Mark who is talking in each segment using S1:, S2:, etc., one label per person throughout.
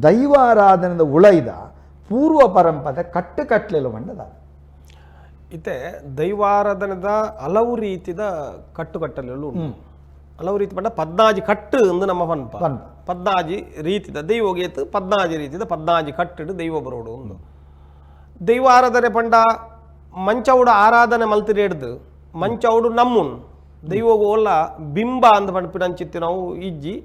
S1: ದೈವಾರಾಧನೆದ ಉಳೈದ ಪೂರ್ವ ಪರಂಪರೆ ಕಟ್ಟು ಕಟ್ಲೆಲು ಮಂಡದ.
S2: ಇತ್ತೆ ದೈವಾರಾಧನೆದ ಹಲವು ರೀತಿದ ಕಟ್ಟುಕಟ್ಟಲೆಲು ಉಂಡು. ಹಲವು ರೀತಿ ಪಂಡ ಪದ್ನಾಜಿ ಕಟ್ಟು ಎಂದು ನಮ್ಮ ಪನ್ಪ.
S1: ಪನ್ಪ.
S2: ಪದ್ನಾಜಿ ರೀತಿದ ದೈವಗೇತು ಪದ್ನಾಜಿ ರೀತಿದ ಪದ್ನಾಜಿ ಕಟ್ಟಿಡು ದೈವ ಬರೋಡು ಉಂದು. ದೈವ ಆರಾಧನೆ ಪಂಡ ಮಂಚೌಡು ಆರಾಧನೆ ಮಲ್ತಿರಿ ಹಿಡ್ದು ಮಂಚೌಡು ನಮ್ಮುನ್ ದೈವಗು ಓಲ ಬಿಂಬ ಅಂದ್ ಪನ್ಪಿನಂಚಿತ್ತಿ ನಾವು ಇಜ್ಜಿ,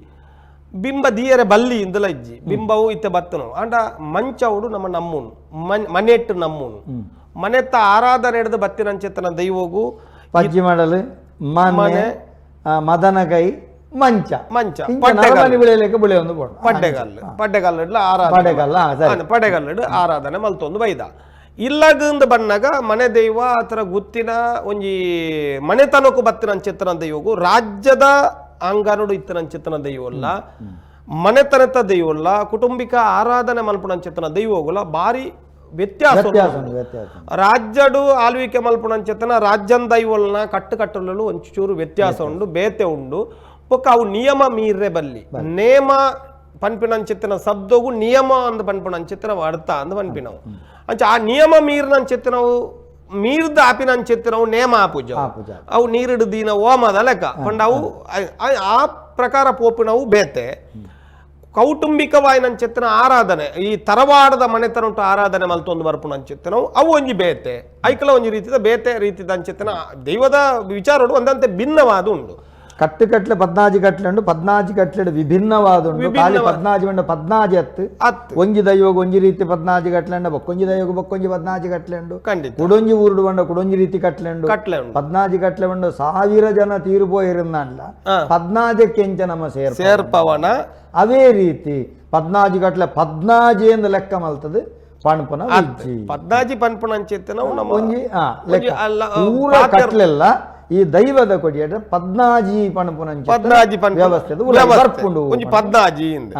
S2: ಬಿಂಬ ದಿಯರೆ ಬಲ್ಲಿ ಇಂದಲ ಇಜ್ಜಿ, ಬಿಂಬವು ಇತ್ತೆ ಬತ್ತನು. ಆಂಡ ಮಂಚೌಡು ನಮ್ಮ ನಮ್ಮುನು ಮನೆಟ್ಟು ನಮ್ಮುನು ಮನೆತ್ತ ಆರಾಧನೆ ಹಿಡ್ದು ಬತ್ತಿನಂಚಿತ್ತನ ದೈವಗು
S1: ಪಜ್ಜಿ ಮಾಡಲು ಮನೆ,
S2: ಮನೆ,
S1: ಮದನಗೈ ಮಂಚ
S2: ಮಂಚ
S1: ಇಂಚ
S2: ಪಡ್ಡೆಗಲ್ಲು.
S1: ನರಮನಿ ಬೆಳೆಯಲಿಕ್ಕೆ ಬೆಳೆ ಒಂದು ಬೋಡು.
S2: ಪಡ್ಡೆಗಲ್ಲು ಪಡ್ಡೆಗಲ್ಲು ಆರಾಧನೆ
S1: ಪಡ್ಡೆಗಲ್ಲು, ಸರಿ.
S2: ಪಡ್ಡೆಗಲ್ಲು ಆರಾಧನೆ ಮಲ್ತೊಂದು ಬೈದ. ಇಲ್ಲಗಂದು ಬಣ್ಣಗ ಮನೆ ದೈವ ಆತರ ಗುತ್ತಿನ ಒಂಜಿ ಮನೆತನಕ್ಕೂ ಬತ್ತಿನಂಚಿತ್ತನ ದೈವಗು ರಾಜ್ಯದ ಅಂಗನುಡು ಇತ್ತನಂಚಿತ್ತನ ದೈವಲ್ಲ, ಮನೆತನದ ದೈವಲ್ಲ, ಕುಟುಂಬಿಕ ಆರಾಧನೆ ಮಲ್ಪುನಂಚಿತ್ತನ ದೈವಗುಲ ಬಾರಿ ವ್ಯತ್ಯಾಸ
S1: ವ್ಯತ್ಯಾಸ ಉಂಟು, ವ್ಯತ್ಯಾಸ ಉಂಟು.
S2: ರಾಜ್ಯಡು ಆಳ್ವಿಕೆ ಮಲ್ಪುನಂಚಿತ್ತನ ರಾಜ್ಯದ ದೈವಲ್ನ ಕಟ್ಟು ಕಟ್ಟಲು ಒಂಚೂರು ವ್ಯತ್ಯಾಸ ಉಂಡು, ಬೇತೆ ಉಂಡು. ಬೊಕ್ಕ ಅವು ನಿಯಮ ಮೀರ್ರೆ ಬಲ್ಲಿ ನೇಮ ಪನ್ಪಿನಂಚಿತ್ತನ ಶಬ್ದಗು ನಿಯಮ ಅಂದ್ ಪನ್ಪಿನಂಚಿತ್ತನ ಅರ್ಥ ಅಂದ್ ಪನ್ಪಿನವು. ಅಂಚ ಆ ನಿಯಮ ಮೀರ್ನಂಚಿತ್ತನವು ಮೀರ್ದ ಆಪಿನಂಚಿತ್ತನವು ನೇಮ ಆಪುಜ
S1: ಆಪುಜ.
S2: ಅವು ನೀರಿಡು ದೀನ ಓಮದ ಲೆಕ್ಕ ಪಂಡ ಅವು ಆ ಪ್ರಕಾರ ಪೋಪಿನವು ಬೇತೆ. ಕೌಟುಂಬಿಕವಾಯಿನಂಚಿತ್ತನ ಆರಾಧನೆ ಈ ತರವಾಡದ ಮನೆತನ ಆರಾಧನೆ ಮಲ್ತೊಂದು ಬರ್ಪುನಂಚಿತ್ತನವು ಅವು ಒಂಜಿ ಬೇತೆ, ಐಕಲ ಒಂಜಿ ರೀತಿದ ಬೇತೆ ರೀತಿದ ಅಂಚಿತ್ತನ ದೈವದ ವಿಚಾರಡು ಒಂದಂತೆ ಭಿನ್ನವಾದ ಉಂಡು.
S1: ಕಟ್ಟು ಕಟ್ಲೆ ಪದ್ನಾಜಿ ಕಟ್ಲೆ ಉಂಡು, ಪದ್ನಾಜಿ ಕಟ್ಲೆ ವಿಭಿನ್ನವಾದ ಉಂಡು. ಖಾಲಿ ಪದ್ನಾಜಿ ಉಂಡು, ಪದ್ನಾಜಿ ಹತ್ತು
S2: ಅತ್ತು
S1: ಒಂಜಿ ದೈವಗ ಒಂಜಿ ರೀತಿ ಪದ್ನಾಜಿ ಕಟ್ಲೆ ಉಂಡು, ಬೊಕ್ಕೊಂಜಿ ದೈವಗ ಬೊಕ್ಕೊಂಜಿ ಪದ್ನಾಜಿ ಕಟ್ಲೆ ಉಂಡು.
S2: ಖಂಡಿತ.
S1: ಕುಡೊಂಜಿ ಊರುಡು ಬಂಡ ಕುಡೊಂಜಿ ರೀತಿ ಕಟ್ಲೆ ಉಂಡು.
S2: ಕಟ್ಲೆ ಉಂಡು.
S1: ಪದ್ನಾಜಿ ಕಟ್ಲೆ ಉಂಡು, ಸಾವಿರ ಜನ ತೀರು ಪೋಯಿರುಂದಾಂಡ್ಲ ಪದ್ನಾಜಕ್ಕೆ ಎಂಚ ನಮ್ಮ ಸೇರ್
S2: ಸೇರ್ಪವನ.
S1: ಅವೇ ರೀತಿ ಪದ್ನಾಜಿ ಕಟ್ಲೆ ಪದ್ನಾಜಿ ಎಂದು ಲೆಕ್ಕ ಮಲ್ತದೆ ಪಣಪನ ಇಜ್ಜಿ.
S2: ಪದ್ನಾಜಿ ಪನ್ಪುನ ಅಂಚಿತ್ತನವು ನಮ್ಮ
S1: ಒಂಜಿ ಲೆಕ್ಕ
S2: ಅಲ್ಲ,
S1: ಪೂರ ಕಟ್ಲೆಲ್ಲ ಈ ದೈವದ ಕೊಡಿಯಟ ಪದ್ನಾಜಿ ಪಣಪುನ
S2: ಪದ್ನಾಜಿ ಪನ್ಪುನ
S1: ವ್ಯವಸ್ಥೆ
S2: ವ್ಯವಸ್ಥೆ.
S1: ಬರ್ಪುಂಡು.
S2: ಒಂಜಿ ಪದ್ನಾಜಿ ಇಂದ್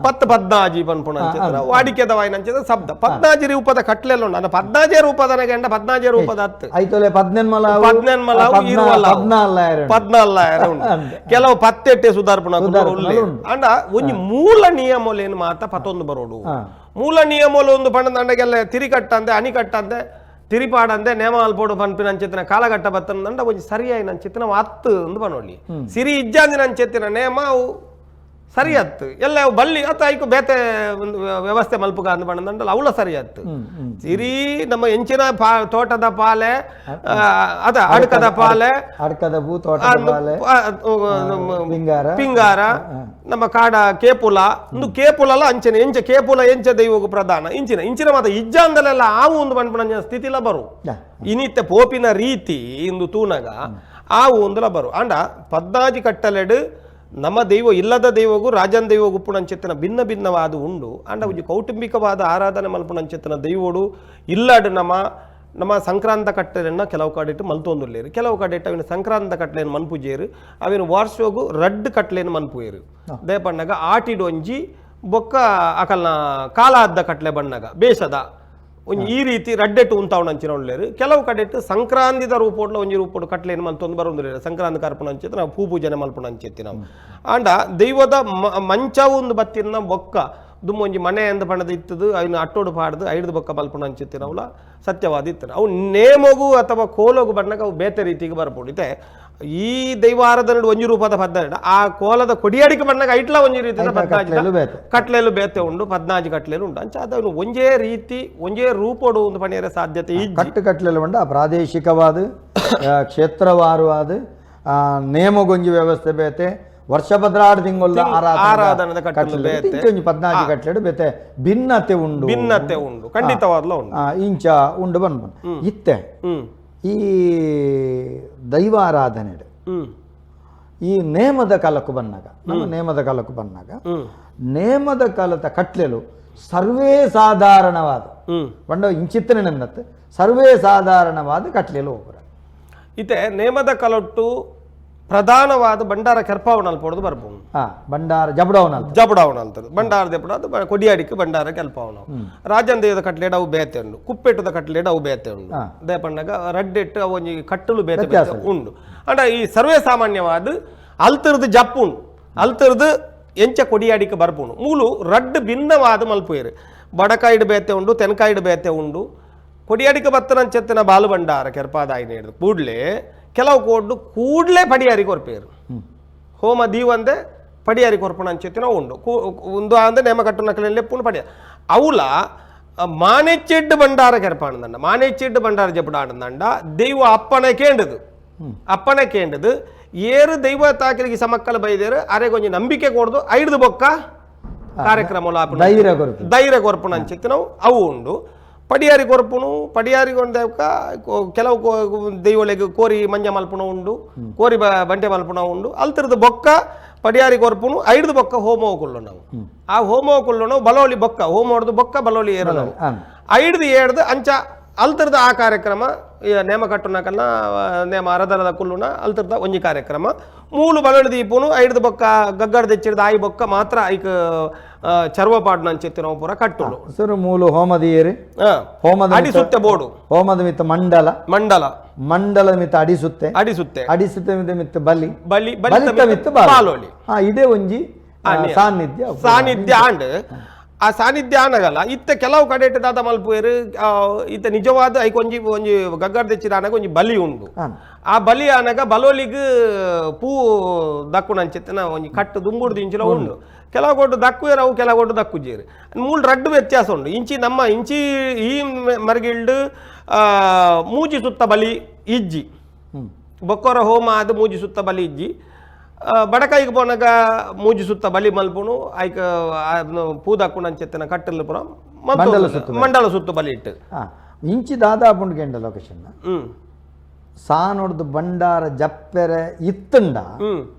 S2: ಪತ್ತು ಪದ್ನಾಜಿ ಪನ್ಪುನ ಅಂಚಿತ್ತನ ವಾಡಿಕೆದ ವಾಯಿನ ಅಂಚಿತ್ತ ಶಬ್ದ ಪದ್ನಾಜಿ ರೂಪದ ಕಟ್ಲೆಲ್ಲ ಉಂಡು. ಅಂಡ ಪದ್ನಾಜಿ ರೂಪದ ಗಂಡ ಪದ್ನಾಜಿ ರೂಪದ ಹತ್ತು
S1: ಐತೊಲೆ ಪದ್ನೆನ್ಮಲ
S2: ಪದ್ನೆನ್ಮಲ ಇರುವಲ್ಲ
S1: ಪದ್ನಾಲ್ಲಾಯರ
S2: ಪದ್ನಾಲ್ಲಾಯರ ಉಂಡು. ಕೆಲವು ಪತ್ತೆಟ್ಟೆ ಸುಧಾರ್ಪಣ
S1: ಸುಧಾರ್ಪಣ
S2: ಅಂಡ ಒಂಜಿ ಮೂಲ ನಿಯಮಲೇನು ಮಾತ ಪತ್ತೊಂದು ಬರೋಡು. ಮೂಲ ನಿಯಮಲು ಒಂದು ಪಂಡದಂಡಗೆಲ್ಲ ತಿರಿಕಟ್ಟಂದೆ ಅಣಿಕಟ್ಟಂದೆ ತಿರಿಪಾಡಂದೆ ನೇಮ ಅಲ್ಪೋಡು ಪನ್ಪಿನ ಅಂಚಿತ್ತಿನ ಕಾಲಘಟ್ಟ ಬತ್ತಂದಂಡ ಒಂಜಿ ಸರಿಯಾಯಿನ ಅಂಚಿತ್ತಿನ ಅತ್ತು ಅಂದ್ ಪನೊಲಿ. ಸಿರಿ ಇಜ್ಜಾಂದಿನ ಅಂಚಿತ್ತಿನ ನೇಮ ಅವು ಸರಿ ಅತ್ತು ಎಲ್ಲ ಅವು ಬಲ್ಲಿ ಅತ್ತ ಐಕು ಬೇತೆ ಒಂದು ವ್ಯವಸ್ಥೆ ಮಲ್ಪುಗ ಅಂದ್ ಪಂಡದಂಡಲ ಅವಳ ಸರಿ ಅತ್ತು. ಸಿರಿ ನಮ್ಮ ಎಂಚಿನ ತೋಟದ ಪಾಲೆ, ಅದ ಅಡ್ಕದ ಪಾಲೆ,
S1: ಅಡ್ಕದ ಭೂ ತೋಟದ ಪಾಲೆ,
S2: ನಮ್ಮ
S1: ಪಿಂಗಾರ.
S2: ಪಿಂಗಾರ, ನಮ್ಮ ಕಾಡ ಕೇಪುಲ ಒಂದು ಕೇಪುಲಲ್ಲ ಅಂಚನೆ ಎಂಚ ಕೇಪುಲ ಎಂಚ ದೈವಗು ಪ್ರಧಾನ ಇಂಚಿನ ಇಂಚಿನ ಮಾತ ಇಜ್ಜಾಂದಲೆಲ್ಲ ಆವು ಒಂದು ಪನ್ಪುನ ಸ್ಥಿತಿಲ ಬರು. ಇನಿತ್ತೆ ಪೋಪಿನ ರೀತಿ ಇಂದು ತೂನಗ ಆವು ಒಂದುಲ ಬರು. ಅಂಡ ಪದ್ನಾಜಿ ಕಟ್ಟಲೆಡು ನಮ್ಮ ದೈವ ಇಲ್ಲದ ದೈವಗೂ ರಾಜನ್ ದೈವಗೂ ಪುಣಂಚಿತ್ತನ ಭಿನ್ನ ಭಿನ್ನವಾದ ಉಂಡು. ಅಂಡ ಒಂಜಿ ಕೌಟುಂಬಿಕವಾದ ಆರಾಧನೆ ಮಲ್ಪುಣಂಚಿತ್ತನ ದೈವೋಡು ಇಲ್ಲಡು ನಮ್ಮ ನಮ್ಮ ಸಂಕ್ರಾಂತ ಕಟ್ಟಲೆನ್ನ ಕೆಲವು ಕಡೆಟ್ಟು ಮಲ್ತೊಂದುಲ್ಲೇರು, ಕೆಲವು ಕಡೆಟ್ಟು ಅವಿನ ಸಂಕ್ರಾಂತ ಕಟ್ಲೇನು ಮನ್ಪುಜೇರು, ಅವಿನ ವರ್ಷಗು ರಡ್ಡು ಕಟ್ಲೇನು ಮನ್ಪುಯೇರು. ದೇಪಣ್ಣಗ ಆಟಿಡೊಂಜಿ ಬೊಕ್ಕ ಅಕಲ್ನ ಕಾಲಾದ್ದ ಕಟ್ಲೆ ಬಣ್ಣಗ ಬೇಷದ ಒಂಜಿ ಈ ರೀತಿ ರಡ್ಡೆಟ್ಟು ಉಂತಾವಣ ಅಂಚಿನ ಉಳ್ಳೇರು. ಕೆಲವು ಕಡೆಟ್ಟು ಸಂಕ್ರಾಂತಿದ ರೂಪೋಡ್ಲ ಒಂಜಿ ರೂಪೋಡು ಕಟ್ಲೇನು ಮಲ್ತೊಂದು ಬರೋಂದಿಲ್ಲ. ಸಂಕ್ರಾಂತಿ ಕರ್ಪಣ ಅಂಚಿತ್ತು ನಾವು ಪೂ ಪೂಜನೆ ಮಲ್ಪುಣ ಅಂಚಿತ್ತಿ ನಾವು. ಆಂಡ ದೈವದ ಮಂಚ ಒಂದು ಬತ್ತಿನ ಬೊಕ್ಕ ದುಮ್ಮ ಒಂಜಿ ಮನೆ ಅಂದ ಬಣ್ಣದ ಇತ್ತದು ಐನು ಅಟ್ಟೋಡು ಪಾಡ್ದು ಐದು ಬೊಕ್ಕ ಮಲ್ಪುಣ ಅಂಚಿತ್ತಿ ನಾವುಲ ಸತ್ಯವಾದ ಇತ್ತು. ಅವು ನೇಮಗು ಅಥವಾ ಕೋಲಗು ಬಣ್ಣಗ ಅವು ಬೇತೆ ರೀತಿಗೆ ಬರ್ಪುಡಿತೆ. ಈ ದೈವ ಆರಾಧನೆ ಒಂಜಿ ರೂಪದ ಪದ್ಧತಿ ಆ ಕೋಲದ ಕೊಡಿಯಾಡಿಕೆ ಬಣ್ಣಗ ಐಟ್ಲ ಒಂಜಿ ರೀತಿಯ ಪದ್ನಾಜಿ
S1: ಕಟ್ಲೆಲು ಬೇತೆ.
S2: ಕಟ್ಲೆಲು ಬೇತೆ ಉಂಡು, ಪದ್ನಾಜಿ ಕಟ್ಲೆಲು ಉಂಡು. ಅಂಚ ಅದನ್ನು ಒಂಜೇ ರೀತಿ ಒಂಜೇ ರೂಪೋಡು ಒಂದು ಪಣಿಯರೆ ಸಾಧ್ಯತೆ ಇಜ್ಜಿ.
S1: ಕಟ್ಟು ಕಟ್ಲೆಲು ಉಂಡು. ಆ ಪ್ರಾದೇಶಿಕವಾದ ಕ್ಷೇತ್ರವಾರುವಾದ ನೇಮಗೊಂಜಿ ವ್ಯವಸ್ಥೆ ಬೇತೆ, ವರ್ಷ ಪದ್ರಾಡು ತಿಂಗಳ
S2: ಆರಾಧನೆದ ಕಟ್ಟಲು ಬೇತೆ.
S1: ಇಂಚೊಂಜಿ ಪದ್ನಾಜಿ ಕಟ್ಲೆಡು ಬೇತೆ ಭಿನ್ನತೆ ಉಂಡು.
S2: ಭಿನ್ನತೆ ಉಂಡು, ಖಂಡಿತವಾದ್ಲ ಉಂಡು.
S1: ಇಂಚ ಉಂಡು ಬನ್ ಇತ್ತೆ ಈ ದೈವಾರಾಧನೆ ಈ ನೇಮದ ಕಾಲಕ್ಕೂ ಬಂದಾಗ, ನಮ್ಮ ನೇಮದ ಕಾಲಕ್ಕೂ ಬಂದಾಗ ನೇಮದ ಕಾಲದ ಕಟ್ಲೆಲು ಸರ್ವೇ ಸಾಧಾರಣವಾದ ಪಂಡ ಇಂಚಿತ್ತನೆ ನನ್ನತ್ತು ಸರ್ವೇ ಸಾಧಾರಣವಾದ ಕಟ್ಲೆಲು ಹೋಗ್ರ.
S2: ಇತ್ತೆ ನೇಮದ ಕಲೊಟ್ಟು ಪ್ರಧಾನವಾದ ಭಂಡಾರ ಕೆರ್ಪಾವಣಲ್ ಪೊಡ್ದು ಬರ್ಪುಂಡು.
S1: ಭಂಡಾರ ಜಬಡವನ
S2: ಜಬಡಾವಣ ಅಂತದ್ದು ಭಂಡಾರ ದೆಪ್ಪಡ ಅದು ಕೊಡಿಯಾಡಿക്ക് ಭಂಡಾರ ಕೆಲ್ಪಾವಣ. ರಾಜನ್ ದೇವದ ಕಟ್ಲೇಡ್ ಅವು ಬೇತೆ ಉಂಡು, ಕುಪ್ಪೆಟ್ಟದ ಕಟ್ಲೇಡ್ ಅವು ಬೇತೆ ಉಂಡು. ದೇಪಣ್ಣಗ ರಡ್ಡೆಟ್ಟು ಅವು ಒಂಜಿ ಕಟ್ಟಲು ಬೇತೆ ಬೇತೆ ಉಂಡು. ಅಂಡ ಈ ಸರ್ವೇ ಸಾಮಾನ್ಯವಾದ ಅಲ್ತರ್ದು ಜಪ್ಪುಂಡು, ಅಲ್ತರ್ದು ಎಂಚ ಕೊಡಿಯಾಡಿಕೆ ಬರ್ಪುಂಡು ಮೂಲು ರಡ್ಡ್ ಭಿನ್ನವಾದ ಮಲ್ಪುಯೆರ್ ಬಡಕಾಯಿಡ್ ಬೇತೆ ಉಂಡು ತೆನ್ಕಾಯಿಡ್ ಬೇತೆ ಉಂಡು ಕೊಡಿಯಾಡಿಕೆ ಬತ್ತನಂಚೆತ್ತಿನ ಬಾಲು ಭಂಡಾರ ಕೆರ್ಪಾದಾಯಿನ ಹಿಡ್ದು ಕೂಡ್ಲೆ ಕೆಲವು ಕೋಡ್ಡು ಕೂಡ್ಲೆ ಪಡಿಯಾರಿ ಕೊರ್ಪೇರು ಹೋಮ ದೀವಂದೆ ಪಡಿಯಾರಿ ಕೊರ್ಪುಣ ಅಂಚೆತ್ತಿನ ಉಂಡು ಉಂದು ಅಂದೆ ನೇಮ ಕಟ್ಟುನ ಲೆಪ್ಪುಂಡು ಪಡಿಯ ಅವುಲ ಮಾನೆಚ್ಚಿಡ್ಡು ಭಂಡಾರ ಕೆರ್ಪಾಣದಂಡ ಮಾನೆಚ್ಚಿಡ್ಡು ಭಂಡಾರ ಜಪುಡಾಣದಂಡ ದೈವ ಅಪ್ಪಣೆ ಕೇಂಡದು ಅಪ್ಪಣೆ ಕೇಂಡದು ಏರು ದೈವ ತಾಕಿರಿಗೆ ಸಮಕ್ಕಲ ಬೈದೇರು ಅರೆ ಕೊಂಚ ನಂಬಿಕೆ ಕೊಡ್ದು ಐಡ್ದು ಬೊಕ್ಕ ಕಾರ್ಯಕ್ರಮ
S1: ಧೈರ್ಯ ಕೊರ್ಪು.
S2: ಧೈರ್ಯ ಕೊರ್ಪುಣ ಅಂಚೆತ್ತಿನ ಅವು ಉಂಡು ಪಡಿಯಾರಿ ಕೊರ್ಪುನು ಪಡಿಯಾರಿ ಕೊಂಡಕ ಕೆಲವು ದೈವೊಲೆಗ್ ಕೋರಿ ಮಂಜ ಮಲ್ಪುಣ ಉಂಡು ಕೋರಿ ಬಂಟೆ ಮಲ್ಪುಣ ಉಂಡು ಅಲ್ತರದ ಬೊಕ್ಕ ಪಡಿಯಾರಿ ಕೊರ್ಪುನು ಐಡ್ದು ಬೊಕ್ಕ ಹೋಮ ಕುಲ್ಲುನವು ಆ ಹೋಮ ಕುಲ್ಲುನವು ಬಲೋಳಿ ಬೊಕ್ಕ ಹೋಮ ಹೊಡೆದು ಬೊಕ್ಕ ಬಲೋಳಿ ಏರುನವು ಐಡ್ದು ಏಡ್ದು ಅಂಚ ಅಲ್ತರದ ಆ ಕಾರ್ಯಕ್ರಮ ಈ ನೇಮ ಕಟ್ಟುನಕಲ್ಲ ನೇಮ ಅರದರದ ಕುಲ್ಲುನ ಅಲ್ತರದ ಒಂಜಿ ಕಾರ್ಯಕ್ರಮ ಮೂಲು ಬಲೋಳಿ ದೀಪುನು ಐಡ್ದು ಬೊಕ್ಕ ಗಗ್ಗಡ ದೆಚ್ಚಿಡ್ದು ಆಯಿ ಬೊಕ್ಕ ಮಾತ್ರ ಐಕ್ ಚರ್ವ ಪಾಡ್ನ ಅಂಚೆತ್ತಿನವು ಪೂರ ಕಟ್ಟುಲು
S1: ಸರ್ ಮೂಲು ಹೋಮದಿಯೇರಿ ಹೋಮದ
S2: ಅಡಿ ಸುತ್ತೆ ಬೋಡು
S1: ಹೋಮದ ಮಿತ್ತ ಮಂಡಲ
S2: ಮಂಡಲ
S1: ಮಂಡಲದ ಮಿತ್ತ ಅಡಿಸುತ್ತೆ
S2: ಅಡಿಸುತ್ತೆ
S1: ಅಡಿಸುತ್ತೆ ಮಿತ್ತ ಮಿತ್ತ ಬಲಿ
S2: ಬಲಿ
S1: ಬಲಿತ ಮಿತ್ತ
S2: ಬಾಲೋಳಿ
S1: ಇದೇ ಒಂಜಿ ಸಾನ್ನಿಧ್ಯ
S2: ಸಾನ್ನಿಧ್ಯ ಆಂಡ್ ಆ ಸಾನ್ನಿಧ್ಯ ಆನಗಲ್ಲ ಇತ್ತ ಕೆಲವು ಕಡೆ ದಾದ ಮಲ್ಪುವೆರು ಇತ್ತ ನಿಜವಾದ ಐಕ್ ಒಂಜಿ ಒಂಜಿ ಗಗ್ಗಡ ದೆಚ್ಚಿದ ಆನಗ ಒಂಜಿ ಬಲಿ ಉಂಡು ಆ ಬಲಿ ಆನಗ ಬಲೋಲಿಗ್ ಪೂ ದಕ್ಕುನ ಅಂಚಿತ್ತಿನ ಒಂಜಿ ಕಟ್ಟು ದುಂಬುಡ್ದು ಇಂಚಿನ ಉಂಡು ಕೆಲವು ಕೊಟ್ಟು ದಕ್ಕುವೇರು ಅವು ಕೆಲವು ಕೊಟ್ಟು ದಕ್ಕುಜೇರು ಮೂಲು ರಡ್ಡು ವ್ಯತ್ಯಾಸ ಉಂಡು ಇಂಚಿ ನಮ್ಮ ಇಂಚಿ ಈ ಮರಗಿಲ್ಡು ಮೂಜಿ ಸುತ್ತ ಬಲಿ ಇಜ್ಜಿ ಬೊಕ್ಕೊರ ಹೋಮ ಅದು ಮೂಜಿ ಸುತ್ತ ಬಲಿ ಇಜ್ಜಿ ಬಡಕಾಯಿಗೆ ಪೋನಾಗ ಮೂಜಿ ಸುತ್ತ ಬಲಿ ಮಲ್ಪುನು ಐಕ ಪೂ ದಕ್ಕುನ ಅಂಚೆತ್ತಿನ ಕಟ್ಟಲು ಪೂರ ಮಂಡಲ ಸುತ್ತು ಬಲಿ ಇಟ್ಟು
S1: ಇಂಚಿ ದಾದಾ ಪುಂಡ್ಗೆಂಡ ಲೊಕೇಶನ್ ಸಾನೊಡ್ದು ಭಂಡಾರ ಜಪ್ಪೆರೆ ಇತ್ತುಂಡ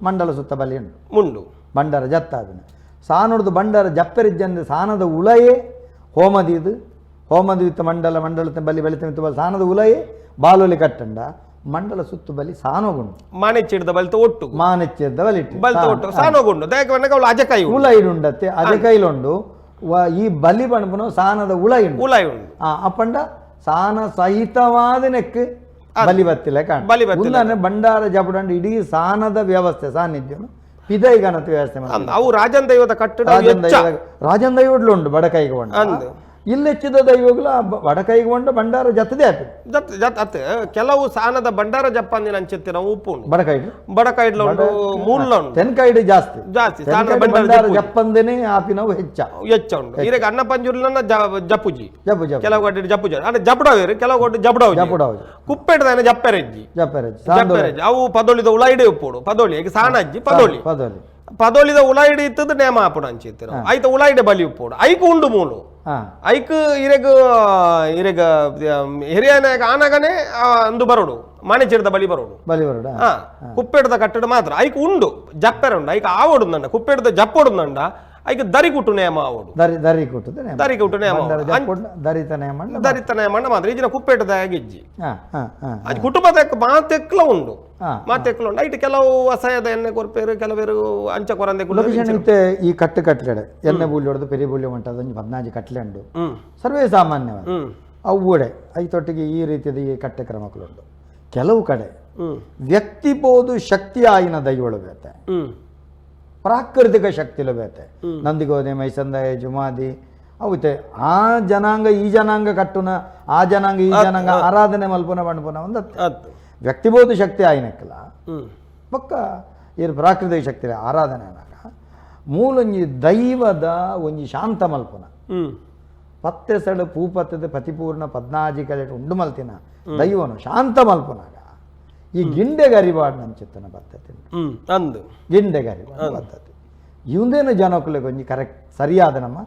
S1: ಮಂಡಲ ಸುತ್ತ ಬಲಿ ಉಂಡು
S2: ಮುಂಡು
S1: ಭಂಡಾರ ಜತ್ತಾದಿನ ಸಾನೊಡ್ದು ಭಂಡಾರ ಜಪ್ಪೆರಿಜ್ಜಂದೆ ಸಾನದ ಉಲಯೇ ಹೋಮದಿದು ಹೋಮದಿತ್ತ ಮಂಡಲ ಮಂಡಲದ ಬಲಿ ಬಲಿತ ಮಿತ್ತ ಬಲಿ ಸಾನದ ಉಲಯೇ ಬಾಲೊಲಿ ಕಟ್ಟಂಡ ಮಂಡಲ ಸುತ್ತು ಬಲಿ ಸಾನೋಗುಂಡು
S2: ಮಾನೆಚ್ಚಿಡ್ದ ಬಲಿತ ಒಟ್ಟು
S1: ಮಾನೆಚ್ಚಿಡ್ದ ಬಲಿ
S2: ಬಲಿತ ಒಟ್ಟು ಸಾನೋಗುಂಡು ದಯಕ ಅವಳು ಅಜಕಾಯಿ
S1: ಉಲ ಇಡುಂಡತ್ತೆ ಅಜಕೈಲುಂಡು ಈ ಬಲಿ ಪಣಪುನ ಸಾನದ ಉಳ ಉಂಡು
S2: ಉಲಾಯಿ ಉಂಡು
S1: ಅಪ್ಪಂಡ ಸಾನ ಸಹಿತವಾದ ನೆಕ್ ಬಲಿ ಬತ್ತಿಲ್ಲ ಕಾಣ ಉಂದಾನೆ ಭಂಡಾರ ಜಪುಡಂಡು ಇಡೀ ಸಾನದ ವ್ಯವಸ್ಥೆ ಸಾನ್ನಿಧ್ಯ ಪಿದೈ ಗಣತ ವ್ಯವಸ್ಥೆ
S2: ಅವು ರಾಜನ್ ದೈವದ ಕಟ್ಟಡ
S1: ರಾಜನ್ ದೈವಡ್ಲು ಉಂಡು ಬಡಕೈಗೆ ಉಂಡು ಇಲ್ಲೆಚ್ಚಿದ ದೈವಗಳು ಬಡಕೈಗೆ ಉಂಡು ಭಂಡಾರ ಜತ್ತದೇ ಆತು
S2: ಜತ್ ಕೆಲವು ಸಾನದ ಭಂಡಾರ ಜಪ್ಪಂದಿನ ಅಂಚೆತ್ತಿನ ಉಪ್ಪು ಉಂಡು
S1: ಬಡಕೈಡು
S2: ಬಡಕೈಡ್ಲ ಉಂಡು ಮೂಲ ಉಂಡು
S1: ತೆನ್ಕಾಯ್ಡು ಜಾಸ್ತಿ
S2: ಜಾಸ್ತಿ
S1: ಭಂಡಾರ ಜಪ್ಪಂದೇನೆ ಆಪಿನವು ಹೆಚ್ಚ
S2: ಹೆಚ್ಚ ಉಂಡು ಇರಗ ಅನ್ನ ಪಂಜುರ್ಲನ ಜಪ್ಪುಜಿ
S1: ಜಪ್ಪು ಜಪ್ಪು
S2: ಕೆಲವು ಗಡ್ಡೆ ಜಪ್ಪುಜಿ ಅಂದ್ರೆ ಜಪಡವೇರು ಕೆಲವು ಗಡ್ಡೆ ಜಪಡವು
S1: ಜಪಡವು
S2: ಕುಪ್ಪೆಡ್ದಾನೆ ಜಪ್ಪೆರೆಜ್ಜಿ
S1: ಜಪ್ಪೆರೆಜ್ಜಿ
S2: ಜಪ್ಪೆರೆಜ್ಜಿ ಅವು ಪದೊಳಿದ ಉಳಾಯಿಡೆ ಉಪ್ಪುಡು ಪದೊಳಿ ಈಗ ಸಾನಜ್ಜಿ ಪದೊಳಿ
S1: ಪದೊಳಿ
S2: ಪದೊಳಿದ ಉಳಾಯಿಡೆ ಇತ್ತದ ನೇಮ ಆಪುಡು ಅಂಚಿತ್ತಿರ ಐತ ಉಳಾಯಿಡೆ ಬಲಿ ಉಪ್ಪುಡು ಐಕ್ ಉಂಡು ಮೂಲು ಐಕ್ ಇರೆಗ್ ಇರೆಗ್ ಹಿರಿಯನಾಯಕ ಆನಗನೆ ಅಂದು ಬರೋಡು ಮಾಣೆಚಿಡ್ದ ಬಲಿ ಬರೋಡು
S1: ಬಲಿ ಬರೋಡು
S2: ಕುಪ್ಪೆಡ್ದ ಕಟ್ಟಡ ಮಾತ್ರ ಐಕ್ ಉಂಡು ಜಪ್ಪೆರ ಉಂಡು ಐಕ್ ಆವೊಡು ಕುಪ್ಪೆಡ್ದ ಜಪ್ಪೊಡು ಐಕ್ ದರಿ ಕುಟ್ಟು ನೇಮ ಆವೊಡು
S1: ದರಿ ದರಿ ಕುಟ್ಟು
S2: ದರಿ ಕುಟ್ಟು ನೇಮ
S1: ದರಿತ ನೇಮ
S2: ದರಿತ ನೇಮ ಮಾತ್ರ ಈಜಿನ ಕುಪ್ಪೆಡ್ದ ಗಿಜ್ಜಿ ಅದು ಕುಟುಂಬದ ಮಾತೆಕ್ಲ ಉಂಡು ಮಾತೆಕ್ಲ ಉಂಡು ಐಟ್ ಕೆಲವು ಅಸಹ್ಯದ ಎಣ್ಣೆ ಕೊರ್ಪೇರು ಕೆಲವರು ಅಂಚ ಕೊರಂದೆ
S1: ಲೊಕೇಶನ್ ಇತ್ತೆ ಈ ಕಟ್ಟು ಕಟ್ಲೆಡೆ ಎಣ್ಣೆ ಬೂಲಿ ಹೊಡೆದು ಪೆರಿಯ ಬೂಲಿ ಉಂಟು ಅದೊಂದು 14 ಕಟ್ಲೆ ಉಂಡು ಸರ್ವೇ ಸಾಮಾನ್ಯವಾಗಿ ಅವು ಐತೊಟ್ಟಿಗೆ ಈ ರೀತಿಯದ ಈ ಕಟ್ಟೆ ಕ್ರಮಗಳುಂಟು ಕೆಲವು ಕಡೆ ವ್ಯಕ್ತಿ ಬೋದು ಶಕ್ತಿ ಆಯಿನ ದೈವಳು ಬೇತೆ ಪ್ರಾಕೃತಿಕ ಶಕ್ತಿಲು ಬೇತೆ ನಂದಿಗೋದೆ ಮೈಸಂದಾಯ ಜುಮಾದಿ ಅವುತೆ ಆ ಜನಾಂಗ ಈ ಜನಾಂಗ ಕಟ್ಟುನ ಆ ಜನಾಂಗ ಈ ಜನಾಂಗ ಆರಾಧನೆ ಮಲ್ಪುನ ಪಣ್ಪುನ ಒಂದು ವ್ಯಕ್ತಿಬೋಧ ಶಕ್ತಿ ಆಯಿನಕ್ಕಲ್ಲ ಪಕ್ಕ ಇರು ಪ್ರಾಕೃತಿಕ ಶಕ್ತಿ ಆರಾಧನೆ ಅನ್ನಾಗ ಮೂಲೊಂಜಿ ದೈವದ ಒಂಜಿ ಶಾಂತ ಮಲ್ಪುನ ಪತ್ತೆ ಸಡು ಪೂಪತ್ತದ ಪತಿಪೂರ್ಣ ಪದ್ನಾಜಿ ಕಲೆಟ್ ಉಂಡು ಮಲ್ತಿನ ದೈವನು ಶಾಂತ ಮಲ್ಪುನಾಗ ಈ ಗಿಂಡೆಗರಿಬಾಡ್ ನಂಚಿತ್ತನ ಪದ್ಧತಿ
S2: ಅಂದು
S1: ಗಿಂಡೆಗರಿಬಾಡ್ ಪದ್ಧತಿ ಇವಂದೇನು ಜನಕ್ಕುಲೆಗ್ ಒಂಜಿ ಕರೆಕ್ಟ್ ಸರಿಯಾದ ನಮ್ಮ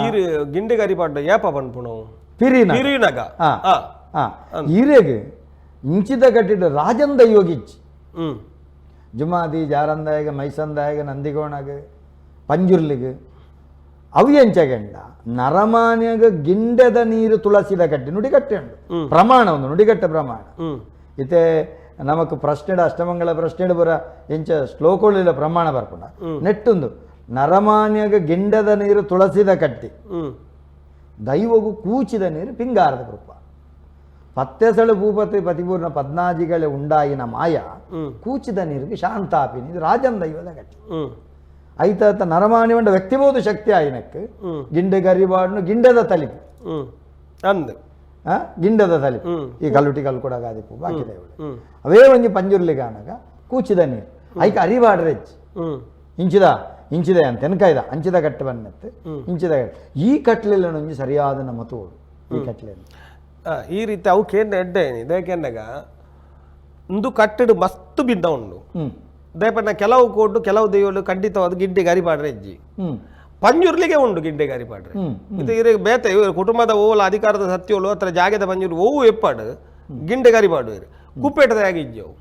S2: ಈರು ಗಿಂಡೆಗರಿಬಾಡ್ ಏಪ ಪನ್ಪುನು
S1: ಪಿರಿನ
S2: ಪಿರಿನಗ
S1: ಈರೆಗ್ ಇಂಚಿದ ಕಟ್ಟಿದ ರಾಜನ್ ದೈವಗಿಚ್ಚಿ ಜುಮಾದಿ ಜಾರಂದಾಯಗ ಮೈಸಂದಾಯಗ ನಂದಿಗೋಣಗ ಪಂಜುರ್ಲಿಗ್ ಅವು ಎಂಚಗೆಂಡ ನರಮಾನ್ಯಗ ಗಿಂಡೆದ ನೀರು ತುಳಸಿದ ಕಟ್ಟಿ ನುಡಿಗಟ್ಟೆ ಉಂಡು ಪ್ರಮಾಣ ಒಂದು ನುಡಿಗಟ್ಟೆ ಪ್ರಮಾಣ ಇತ್ತೆ ನಮಕ್ ಪ್ರಶ್ನೆಡ ಅಷ್ಟಮಂಗಳ ಪ್ರಶ್ನೆಡು ಬರ ಎಂಚ ಶ್ಲೋಕಗಳಿಲ್ಲ ಪ್ರಮಾಣ ಬರ್ಪುಂಡ ನೆಟ್ಟುಂದು ನರಮಾನ್ಯಗ ಗಿಂಡದ ನೀರು ತುಳಸಿದ ಕಟ್ಟಿ ದೈವಗು ಕೂಚಿದ ನೀರು ಪಿಂಗಾರದ ಕೃಪ ಪತ್ತೆಸಳು ಭೂಪತಿ ಪತಿಪೂರ್ಣ ಪದ್ನಾಜಿಗಳೇ ಉಂಡಾಯಿನ ಮಾಯ ಕೂಚಿದ ನೀರಿಗೆ ಶಾಂತಾಪಿನಿ ಇದು ರಾಜನ್ ದೈವದ ಕಟ್ಟಿ. ಐತ ನರಮಾನಿ ಒಂಡ ವ್ಯಕ್ತಿಬೋದು ಶಕ್ತಿ ಆಯಿನಕ್ಕೆ ಗಿಂಡೆ ಗರಿಬಾಡ್ನು ಗಿಂಡದ ತಲಿಪು
S2: ಅಂದ್
S1: ಗಿಂಡದ ತಲಿಪು ಈ ಕಲ್ಲುಟಿ ಕಲ್ಲು ಕೂಡ ಗಾದಿಪು ಬಾಕಿ ದೈವಳು ಅವೇ ಒಂಜಿ ಪಂಜುರ್ಲಿಗೆ ಆನಗ ಕೂಚಿದ ನೀರು ಐಕ ಅರಿಬಾಡ್ರೆಚ್ಚಿ ಇಂಚಿದ ಇಂಚಿದ ಅಂತ ತೆನಕಾಯ್ದ ಅಂಚಿದ ಕಟ್ಟು ಬನ್ನತ್ತು ಇಂಚಿದ ಕಟ್ಟು ಈ ಕಟ್ಲೆಲ್ಲ ಒಂಜಿ ಸರಿಯಾದ ನಮ್ಮ ತೋಡು ಈ ಕಟ್ಲೆಲ್ಲ
S2: ಈ ರೀತಿ ಅವು ಕೇಂದ್ರ ಎಡ್ಡೆ ದೇಕೆಂದಾಗ ಇಂದು ಕಟ್ಟಡು ಮಸ್ತ್ ಬಿದ್ದ ಉಂಡು ದಯಪಟ್ಟ ಕೆಲವು ಕೋಟು ಕೆಲವು ದೈವಗಳು ಖಂಡಿತವಾದ ಗಿಡ್ಡೆ ಗರಿಪಾಡ್ರೆ ಇಜ್ಜಿ ಪಂಜುರ್ಲಿಗೆ ಉಂಡು ಗಿಡ್ಡೆ ಗರಿಪಾಡ್ರೆ ಇದು ಇರ ಬೇತೆ ಇವರು ಕುಟುಂಬದ ಓಲ ಅಧಿಕಾರದ ಸತ್ಯೋಳು ಹತ್ರ ಜಾಗದ ಪಂಜುರ್ಲಿ ಓವು ಎಪ್ಪಾಡು ಗಿಂಡೆ ಗರಿಪಾಡು ಇರು ಕುಪ್ಪೇಟದಾಗ ಇಜ್ಜಿ ಅವು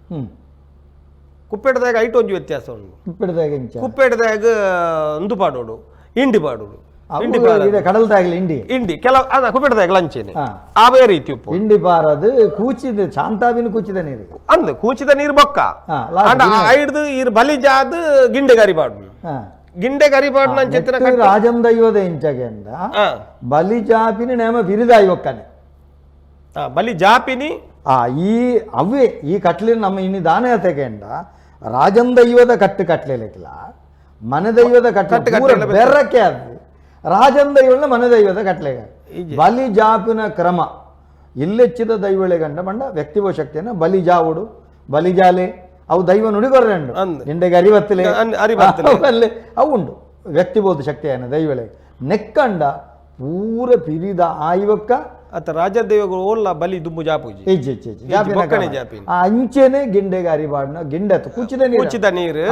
S2: ಕುಪ್ಪೇಟದಾಗ ಐಟು ಒಂಜಿ ವ್ಯತ್ಯಾಸ ಉಂಡು
S1: ಕುಪ್ಪೇಟದಾಗ
S2: ಕುಪ್ಪೇಟದಾಗ ಇಂದು ಪಾಡೋಡು ಇಂಡಿ ಪಾಡೋಡು
S1: ಕಡಲ್ದಾಗಲಿ ಇಂಡಿ
S2: ಇಂಡಿ ಕೆಲವು ಅದ ಕುಪ್ಪೇಟದಾಗ ಲಂಚೇನೆ ಅವೇ ರೀತಿ ಉಪ್ಪು
S1: ಇಂಡಿ ಪಾರದು ಕೂಚಿದ ಶಾಂತಾವಿನ ಕೂಚಿದ ನೀರು
S2: ಅಂದ್ ಕೂಚಿದ ನೀರು ಬೊಕ್ಕ ಐಡ್ದು ಇರ್ ಬಲಿ ಜಾದ್ ಗಿಂಡೆ ಗರಿಪಾಡು ಗಿಂಡೆ ಗರಿಪಾಡು ನಂಚಿತ್ತಿನ
S1: ರಾಜಂ ದೈವದ ಇಂಚಗೆಂದ ಬಲಿ ಜಾಪಿನಿ ನೇಮ ಬಿರಿದಾಯಿ ಒಕ್ಕನೆ
S2: ಬಲಿ ಜಾಪಿನಿ
S1: ಈ ಅವೇ ಈ ಕಟ್ಲಿ ನಮ್ಮ ಇನ್ನು ದಾನ ತೆಗೆಂಡ ರಾಜಂ ದೈವದ ಕಟ್ಟು ಕಟ್ಲೆಲಿಕ್ಲ ಮನೆ ದೈವದ ಕಟ್ಟು ಬೆರಕೆ ಅದು ರಾಜನ್ ದೈವಳ ಮನೆ ದೈವದ ಕಟ್ಲೆಗ ಬಲಿ ಜಾಪಿನ ಕ್ರಮ ಇಲ್ಲೆಚ್ಚಿದ ದೈವಳೆ ಗಂಡ ಬಂಡ ವ್ಯಕ್ತಿವ ಶಕ್ತಿಯನ್ನು ಬಲಿ ಜಾವುಡು ಬಲಿ ಜಾಲೆ ಅವು ದೈವ ನುಡಿಗೊರ್ರೆಂಡು ನಿಂಡೆಗೆ ಅರಿವತ್ತಲೆ ಅಲ್ಲೇ ಅವು ಉಂಡು ವ್ಯಕ್ತಿಬೋಧ ಶಕ್ತಿಯನ್ನು ದೈವಳೆ ನೆಕ್ಕಂಡ ಪೂರ ಪಿರಿದ ಆಯುವಕ್ಕ
S2: ಅತ್ತ ರಾಜದೇವಗಳು ಓಲ್ಲ ಬಲಿ ದುಂಬು ಜಾಪೂಜಿ
S1: ಜಾಪಿ ಅಂಚೆನೆ ಗಿಂಡೆಗೆ ಅರಿಬಾಡ್ನ ಗಿಂಡೆ ಕೂಚಿದ ನೀರು
S2: ಕೂಚಿದ ನೀರು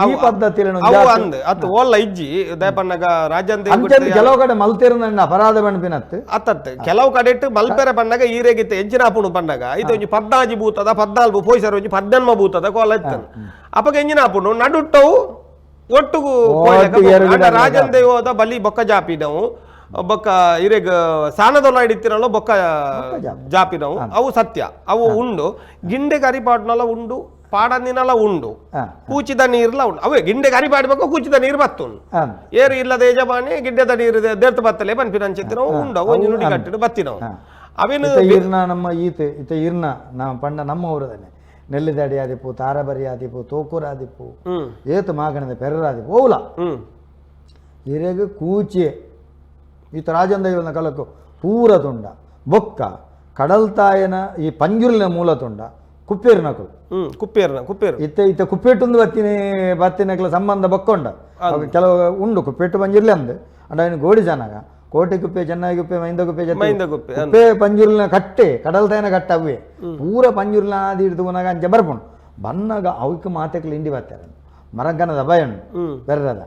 S1: ಈ ಪದ್ಧತಿಯಲ್ಲಿ
S2: ಅಂದ್ ಅತ್ತ ಓಲ್ಲ ಇಜ್ಜಿ ದಯಪನ್ನಗ ರಾಜನ್
S1: ಅಂಚೆ ಕೆಲವು ಕಡೆ ಮಲ್ತಿರನ್ನ ಅಪರಾಧ ಬಣ್ಪಿನತ್ತು
S2: ಅತ್ತತ್ತೆ ಕೆಲವು ಕಡೆ ಇಟ್ಟು ಮಲ್ಪೆರೆ ಪಣ್ಣಗ ಈರೇಗಿತ್ತ ಎಂಚಿನ ಆಪುಣು ಪಣ್ಣಗ ಇದು ಒಂಜಿ ಪದ್ನಾಜಿ ಭೂತದ ಪದ್ನಾಲ್ಕು ಪೋಯ್ಸರ್ ಒಂಜಿ ಪದ್ದೆನ್ಮ ಭೂತದ ಕೋಲ ಇತ್ತನು ಅಪಗ ಎಂಜಿನ ಆಪುಣು ನಡುಟ್ಟವು ಒಟ್ಟುಗು ರಾಜನ್ ದೇವದ ಬಲಿ ಬೊಕ್ಕ ಜಾಪಿನವು ಬೊಕ್ಕ ಇರೆಗ್ ಸಾನದೊಲ ಹಿಡಿತಿರಲ್ಲ ಬೊಕ್ಕ ಜಾಪಿನವು ಅವು ಸತ್ಯ ಅವು ಉಂಡು ಗಿಂಡೆ ಗರಿಪಾಡ್ನಲ ಉಂಡು ಪಾಡಂದಿನಲ ಉಂಡು ಕೂಚಿದ ನೀರ್ಲ ಉಂಡು ಅವೇ ಗಿಂಡೆ ಗರಿಪಾಡ್ಬೇಕು ಕೂಚಿದ ನೀರು ಬತ್ತುಂಡು ಏರು ಇಲ್ಲದ ಯಜಮಾನಿ ಗಿಡ್ಡೆದ ನೀರು ದೇರ್ತು ಬತ್ತಲೆ ಪನ್ಪಿನ ಅಂಚಿತ್ತಿನವು ಉಂಡು ಅವು ಒಂಜಿ ನುಡಿ ಕಟ್ಟಿಡು ಬತ್ತಿನವು ಅವೇನು
S1: ಈರ್ನ ನಮ್ಮ ಈತ ಇತ ಈರ್ನ ನಮ್ಮ ಪಂಡ ನಮ್ಮ ಊರದನೆ ನೆಲ್ಲಿದಡಿ ಆದಿಪ್ಪು ತಾರಬರಿ ಆದಿಪ್ಪು ತೋಕೂರ ಆದಿಪ್ಪು ಏತು ಮಾಗಣದ ಪೆರರಾದಿಪ್ಪು ಓಲ ಇರೆಗ್ ಕೂಚಿ ಈತ ರಾಜನ್ ದೈವನ ಕಲಕು ಪೂರ ತುಂಡ ಬೊಕ್ಕ ಕಡಲ್ತಾಯನ ಈ ಪಂಜುರ್ಲಿನ ಮೂಲ ತುಂಡ ಕುಪ್ಪೇರಿನಕುಲು
S2: ಕುಪ್ಪೇರ್ನ ಕುಪ್ಪೇರು
S1: ಇತ್ತ ಇತ್ತ ಕುಪ್ಪೇಟುಂದು ಬತ್ತಿನ ಬತ್ತಿನಕ್ಲ ಸಂಬಂಧ ಬಕ್ಕೊಂಡ ಕೆಲವು ಉಂಡು ಕುಪ್ಪೇಟು ಪಂಜುರ್ಲಿ ಅಂದು ಅಂಡ ಅವನು ಗೋಡಿ ಜನಾಗ ಕೋಟೆ ಕುಪ್ಪೆ ಚೆನ್ನಾಗಿ ಕುಪ್ಪೆ ಮೈಂದ ಕುಪ್ಪೆ
S2: ಮೈಂದ ಕುಪ್ಪೆ
S1: ಕುಪ್ಪೆ ಪಂಜುರ್ಲಿನ ಕಟ್ಟೆ ಕಡಲ್ತಾಯನ ಕಟ್ಟೆ ಅವೇ ಪೂರ ಪಂಜುರ್ಲಿನ ಆದಿ ಹಿಡಿದು ಪುನಗ ಅಂಚೆ ಬರ್ಪುಂಡು ಬನ್ನಾಗ ಅವಕ್ಕೆ ಮಾತೆಕ್ಲು ಇಂಡಿ ಬರ್ತಾರೆ ಮರಂಗನದ ಭಯ ಉಂಡು ಬೆರ್ರದ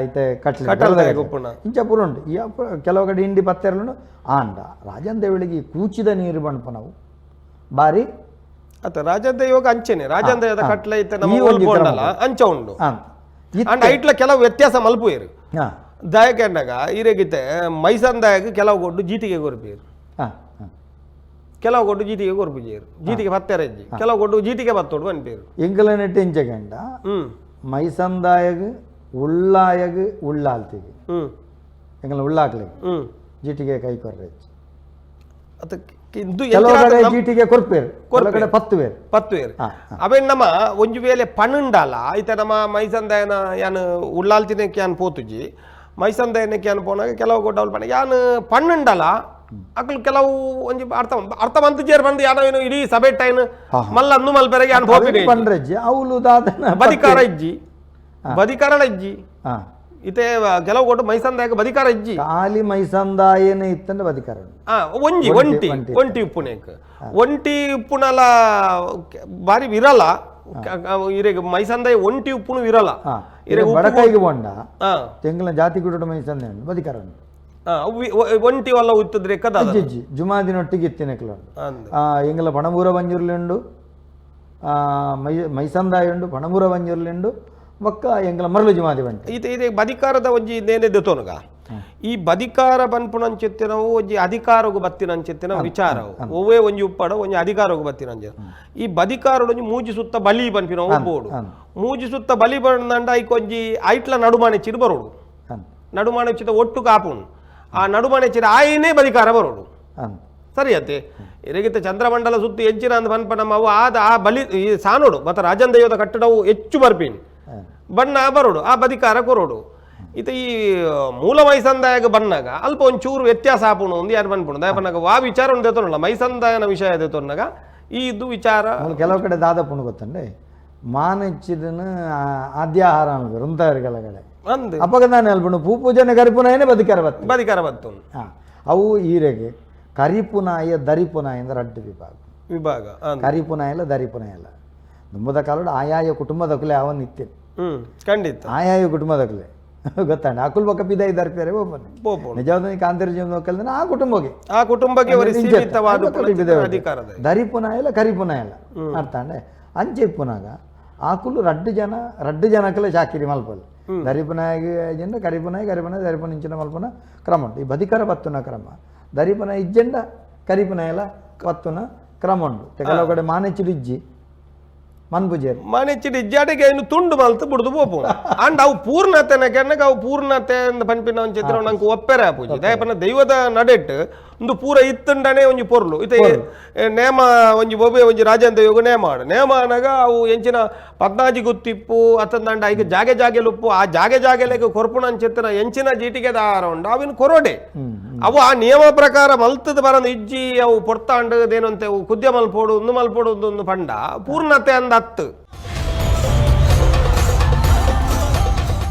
S1: ಇತ್ತೆ ಕಟ್ಲೆ ಇಂಚ ಪೂರ ಉಂಟು ಈ ಕೆಲವು ಕಡೆ ಇಂಡಿ ಪತ್ತೆರಲು ಆಂಡ ರಾಜನ್ ದೇವಳಿಗೆ ಕೂಚಿದ ನೀರು ಬಣ್ಪ ನಾವು ಬಾರಿ
S2: ಅತ್ತ ರಾಜನ್ ದೇವಾಗ ಅಂಚೆನೆ ರಾಜನ್ ದೇವದ ಕಟ್ಲೆ ಇತ್ತೆ ನಮ್ಮ ಅಂಚ ಉಂಡು ಅಂಡ್ ಐಟ್ಲ ಕೆಲವು ವ್ಯತ್ಯಾಸ ಮಲ್ಪುಯರು ದಾಯಕೆಂಡಾಗ ಈರೆಗಿತ್ತೆ ಮೈಸಂದಾಯಗ ಕೆಲವು ಕೊಟ್ಟು ಜೀಟಿಗೆ ಕೊರ್ಪಿಯರು ಕೆಲವು ಕೊಟ್ಟು ಜೀಟಿಗೆ ಕೊರ್ಪುಜೇರು ಜೀಟಿಗೆ ಪತ್ತೆರಜ್ಜಿ ಕೆಲವು ಕೊಟ್ಟು ಜೀಟಿಗೆ ಬತ್ತೋಡು ಅನ್ಪೇರು
S1: ಎಂಕಲ ನೆಟ್ಟು ಇಂಚಗಂಡ ಮೈಸಂದಾಯಗ್ ಉಳ್ಳಾಯಗ್ ಉಳ್ಳಾಲ್ತಿಗೆ ಎಂಕಲ ಉಳ್ಳಾಕ್ಲಿಗೆ ಜೀಟಿಗೆ ಕೈ ಕೊರ್ರೆಜ್ಜಿ ಕೆಲವು ಕಡೆ ಜೀಟಿಗೆ ಕೊರ್ಪೇರು ಕೆಲವು ಕಡೆ ಪತ್ತುವೇರು
S2: ಪತ್ತುವೇರು ಅವೇ ನಮ್ಮ ಒಂಜಿ ವೇಳೆ ಪನ್ನುಂಡಾಲ ಐತೆ ನಮ್ಮ ಮೈಸಂದಾಯನ ಯಾನ್ ಉಳ್ಳಾಲ್ತಿನಕ್ಕೆ ಯಾನ್ ಪೋತುಜಿ ಮೈಸಂದಾಯನಕ್ಕೆ ಯಾನ್ ಪೋನಾಗ ಕೆಲವು ಕೊಟ್ಟವಲ್ ಪಣ್ಣ ಯಾನ್ ಪನ್ನುಂಡಾಲ ಅಕಲ್ ಕೆಲವು ಒಂಜಿ ಅರ್ಥ ಅರ್ಥ ಮಂತು ಜೇರ್ ಬಂದು ಯಾನೋ ಏನು ಇಡೀ ಸಭೆ ಟೈನ್ ಮಲ್ಲ ಅಂದು ಮಲ್ಪೆರೆಗೆ ಯಾನ್ ಪೋಪಿನಿ
S1: ಪಂಡ್ರೆಜ್ಜಿ ಅವಲು ದಾದನ
S2: ಬದಿಕಾರ ಇಜ್ಜಿ ಬದಿಕಾರಳ ಇಜ್ಜಿ ಇತ್ತೆ ಕೆಲವು ಕೊಟ್ಟು ಮೈಸಂದಾಯಕ ಬದಿಕಾರ ಇಜ್ಜಿ
S1: ಖಾಲಿ ಮೈಸಂದಾಯನೇ ಇತ್ತಂದ್ರೆ ಬದಿಕಾರ
S2: ಒಂಜಿ ಒಂಟಿ ಒಂಟಿ ಉಪ್ಪುನೇಕ್ ಒಂಟಿ ಉಪ್ಪುನಲ ಬಾರಿ ವಿರಲ ಇರೆಗ್ ಮೈಸಂದಾಯ ಒಂಟಿ ಉಪ್ಪುನು ವಿರಲ
S1: ಇರೆ ಬಡಕೈಗೆ ಬೋಂಡ ತೆಂಗಿನ ಜಾತಿ ಗುಡ್ಡ ಮೈಸಂದಾಯ ಬದಿಕಾರ
S2: ಒಂಟಿ ವಲ್ಲ ಉತ್ತದ್ರೆ ಕದ
S1: ಅಜ್ಜಿ ಜುಮಾದಿನೊಟ್ಟಿಗೆ ಇತ್ತಿನಕ್ಲು ಎಂಗಲ ಪಣಬೂರ ಬಂಜುರ್ಲಿಂಡು ಮೈಸಂದಾಯ ಉಂಡು ಪಣಬೂರ ಬಂಜುರ್ಲಿಂಡು ಬೊಕ್ಕ ಎಂಗಲ ಮರಳು ಜುಮಾದಿ ಬಂಟು
S2: ಇತ್ತೆ ಇದೆ ಬದಿಕಾರದ ಒಂಜಿ ನೇನೆ ದೆತೊನುಗ ಈ ಬದಿಕಾರ ಬನ್ಪುನಂಚಿತ್ತಿನವು ಒಂಜಿ ಅಧಿಕಾರಗು ಬತ್ತಿನಂಚಿತ್ತಿನ ವಿಚಾರವು ಒವ್ವೇ ಒಂಜಿ ಉಪ್ಪಡ ಒಂಜಿ ಅಧಿಕಾರಗು ಬತ್ತಿನಂಚ ಈ ಬದಿಕಾರಡು ಒಂಜಿ ಮೂಜಿ ಸುತ್ತ ಬಲಿ ಪನ್ಪಿನವು ಬೋಡು ಮೂಜಿ ಸುತ್ತ ಬಲಿ ಬಂದಂಡ ಐಕೊಂಜಿ ಐಟ್ಲ ನಡುಮಾಣೆ ಚಿರು ಬರೋಡು ನಡುಮಾಣೆ ಚಿತ್ತ ಒಟ್ಟು ಕಾಪುನು ಆ ನಡುಮನೆ ಚಿರ ಆಯನೇ ಬದಿಕಾರ ಬರೋಡು ಸರಿ ಅತ್ತೆ ಎರೆಗಿತ್ತ ಚಂದ್ರಮಂಡಲ ಸುತ್ತು ಹೆಚ್ಚಿನ ಅಂದ್ ಪನ್ಪ ನಮ್ಮ ಅವು ಆದ ಆ ಬಲಿ ಈ ಸಾನೋಡು ಮತ್ತು ರಾಜನ್ ದೈವದ ಕಟ್ಟಡವು ಹೆಚ್ಚು ಬರ್ಪೀನಿ ಬಣ್ಣ ಬರೋಡು, ಆ ಬದಿಕಾರ ಕೊರೋಡು. ಇತ ಈ ಮೂಲ ಮೈಸಂದಾಯಗ ಬನ್ನಾಗ ಅಲ್ಪ ಒಂಚೂರು ವ್ಯತ್ಯಾಸ ಆಪುಣು ಒಂದು ಯಾರು ಬನ್ಪುಣು ದಯಪನ್ನಾಗ ವಾ ವಿಚಾರ ಉಂಟು ದೇತೊನಲ್ಲ ಮೈಸಂದಾಯನ ವಿಷಯ ದೇತೊನ್ನಾಗ ಈ ಇದು ವಿಚಾರ.
S1: ಮೂಲು ಕೆಲವು ಕಡೆ ದಾದಪ್ಪನು ಗೊತ್ತಂಡೆ, ಮಾನಚ್ಚಿದನ ಆದ್ಯಾಹಾರ ಅನ್ಬೇಕು ಕೆಲಗಡೆ.
S2: ಅಂದ್
S1: ಅಪ್ಪಗ ತಾನೆ ಅಲ್ಪುಣು ಪೂ ಪೂಜನೆ ಕರಿಪುನಾಯನೇ ಬದುಕರ ಬತ್ತು.
S2: ಬದಿಕಾರ ಬತ್ತು.
S1: ಅವು ಈರೆಗೆ ಕರಿಪುನಾಯ ದರಿಪುನಾಯ ಅಂದ್ರೆ ರಡ್ಡು ವಿಭಾಗ.
S2: ವಿಭಾಗ ಅಂದ್.
S1: ಕರಿಪುನಾಯ ದರಿಪುನಾಯ ದುಂಬದ ಕಾಲೋಡು ಆಯಾಯ ಕುಟುಂಬದಕುಲೆ ಅವನ್ ನಿತ್ಯ.
S2: ಖಂಡಿತ.
S1: ಆಯಾಯ ಕುಟುಂಬದಕುಲೆ ಗೊತ್ತಾಂಡ ಅಕುಲ್ ಬೊಕ್ಕ ಪಿದಾಯಿ ದರ್ಪಿಯರೆ ಒಬ್ಬನೆ.
S2: ಪೋಪುಣು.
S1: ನಿಜವಾದ ಕಾಂತೇರಿ ಜೀವನ ಆ ಕುಟುಂಬಕ್ಕೆ.
S2: ಆ ಕುಟುಂಬಕ್ಕೆ ಅವರಿಗೆ ಸೀಮಿತವಾದ ಅಧಿಕಾರದ.
S1: ದರಿಪುನಾಯಲ್ಲ ಕರಿಪುನಾಯಲ್ಲ ಅರ್ಥಾಂಡೆ ಅಂಚೆ ಇಪ್ಪುನಾಗ ಆಕುಲು ರಡ್ಡು ಜನ ರಡ್ಡು ಜನಕ್ಕಲೆ ಚಾಕಿರಿ ಮಲ್ಪಲ್ಲ ದರಿಪುನಾಯಿಗೆ ಜನ ಕರಿಪುನಾಯಿ ಕರಿಪುನಾಯಿ ದರಿಪುನ ಇಂಚಿನ ಮಲ್ಪುನ ಕ್ರಮ ಉಂಟು. ಈ ಬದಿಕರ ಬತ್ತುನ ಕ್ರಮ ದರಿಪುನ ಇಜ್ಜೆಂಡ ಕರಿಪುನಾಯಲ ಬತ್ತುನ ಕ್ರಮ ಉಂಟು. ಕೆಲವು ಕಡೆ ಮಾನೆಚ್ಚಿಡು ಇಜ್ಜಿ ಮನ್ಪುಜೇರು
S2: ಮಾನೆಚ್ಚಿಡಿ ಇಜ್ಜಾಟಿಗೆ ಇನ್ನು ತುಂಡು ಮಲ್ತು ಬುಡ್ದು ಪೋಪು. ಅಂಡ್ ಅವು ಪೂರ್ಣತೆನ ಕೆನ್ನಗ ಅವು ಪೂರ್ಣತೆ ಅಂದ್ ಪನ್ಪಿನ ಒಂಜಿ ಚಿತ್ರ ನಂಗೆ ಒಪ್ಪೆರೆ ಆಪುಜಿ. ದಯಪನ ದೈವದ ನಡೆಟ್ ಒಂದು ಪೂರ ಇತ್ತುಂಡನೆ ಒಂಜಿ ಪೊರ್ಲು ಇತ್ತೆ ನೇಮ ಒಂಜಿ ಒಬ್ಬೆ ಒಂಜಿ ರಾಜೇಂದ್ರ ಯೋಗ ನೇಮ ಆಡು. ನೇಮ ಆನಗ ಅವು ಎಂಚಿನ ಪದ್ನಾಜಿ ಗುತ್ತಿಪ್ಪು ಅತ್ತಂದಂಡ ಐಕ್ ಜಾಗೆ ಜಾಗೆಲುಪ್ಪು ಆ ಜಾಗೆ ಜಾಗೆಲೆಗ್ ಕೊರ್ಪುನ ಅಂಚಿತ್ತಿನ ಎಂಚಿನ ಜೀಟಿಗೆ ದಾರ ಉಂಡು ಅವಿನ ಕೊರೋಡೆ. ಅವು ಆ ನಿಯಮ ಪ್ರಕಾರ ಮಲ್ತದ ಬರಂದು ಇಜ್ಜಿ ಅವು ಪೊರ್ತಾಂಡು ದೇನಂತೆ ಅವು ಕುದ್ಯ ಮಲ್ಪೋಡು ಉಂದು ಮಲ್ಪೋಡು ಒಂದು ಪಂಡ ಪೂರ್ಣತೆ ಅಂದ ಅತ್ತು.